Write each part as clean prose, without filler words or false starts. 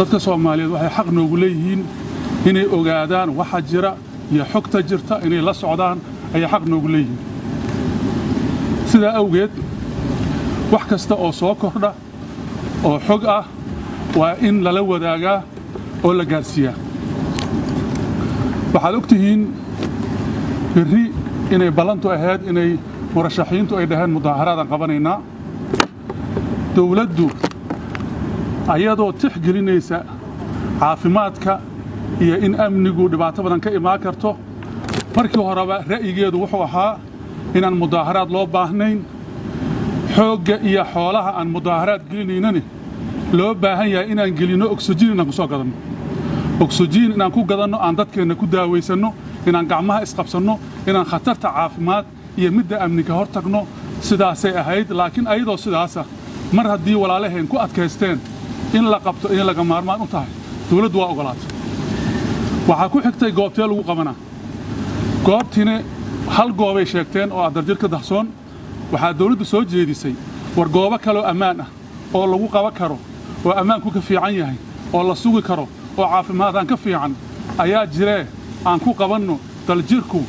Dadka Soomaaliyeed waxay xaq noogu leeyihiin inay ogaadaan waxa jira iyo xogta jirta, inay la socdaan ayay xaq noogu leeyihiin. Sidaa awgeed wax kasta oo soo kordha oo xog ah waa in lala wadaagaa oo la gaarsiiyaa. Waxaad og tihiin berri inay ballantu ahayd inay murashaxiintu ay dhaheen mudaaharaadaan qabanaynaa. Dowladdu ayadoo tixgelinaysa caafimaadka iyo in amnigu dhibaato badan ka imaan karto, markii horeba ra'yigeedu wuxuu ahaa inaan mudaaharaad loo baahnayn, xoogga iyo xoolaha aan mudaaharaad gelinaynani loo baahan yahay inaan gelinno oksijiin, inaan ku soo gadanno oksijiin, inaan ku gadanno, aan dadkeenna ku daawaysanno, inaan gacmaha isqabsanno, inaan khatarta caafimaad iyo midda amni ka hor tagno. Sidaasay ahayd. Laakiin ayadoo sidaasa, mar haddii walaalaheen ku adkaysteen in la qabto inay laga maarmaan u tahay, dowladdu waa ogolaatay. Waxaa ku xigtay goobtee lagu qabanaa. Goobtiina hal goobay sheegteen oo ah Daljirka Dahsoon. Waxaa dowladdu soo jeedisay, war goobo kaloo ammaan ah oo lagu qaban karo oo ammaanku ka fiican yahay oo la sugi karo oo caafimaadaan ka fiican ayaa jiree, aan ku qabanno. Daljirku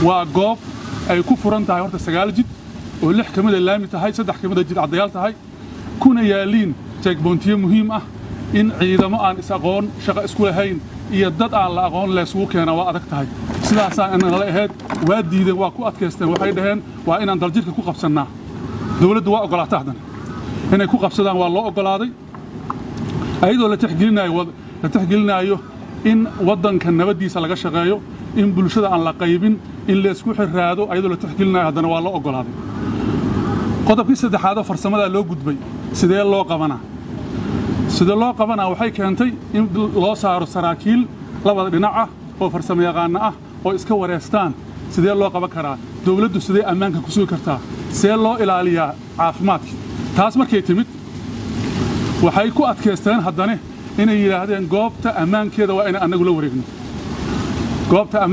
waa goob ay ku furan tahay horta 9 jid oo 6 ka mida laami tahay, 3 ka mida jid caddayaal tahay, kuna yaaliin checkpointiyo muhiim ah. In ciidamo aan is-aqoon, shaqo isku lahayn iyo dad aan la aqoon laysugu keena waa adag tahay. Sidaasaa inala ahayd. Waa diideen, waa ku adkaysteen, waxay dhaheen waa inaan Daljirka ku qabsannaa. Dowladdu waa ogolaatay haddana inay ku qabsadaan, waa loo oggolaaday, ayadoo la tixgelinaayo in waddanka nabaddiisa laga shaqeeyo, in bulshada aan la qaybin, in laysku xiraado, ayadoo la tixgelinayo haddana waa loo oggolaaday. Qodobkii saddexaadoo farsamadaa loo gudbay, sidee loo qabanaa? Sidee loo qabanaa? Waxay keentay in loo saaro saraakiil labada dhinac ah oo farsamo yaqaano ah oo iska wareystaan sidee loo qaban karaa, dowladdu sidee ammaanka ku sugi kartaa, see loo ilaaliyaa caafimaadka. Taas markay timid, waxay ku adkaysteen haddana inay yidhaahdeen goobta ammaankeeda waa inaan annagu la wareegno goobta.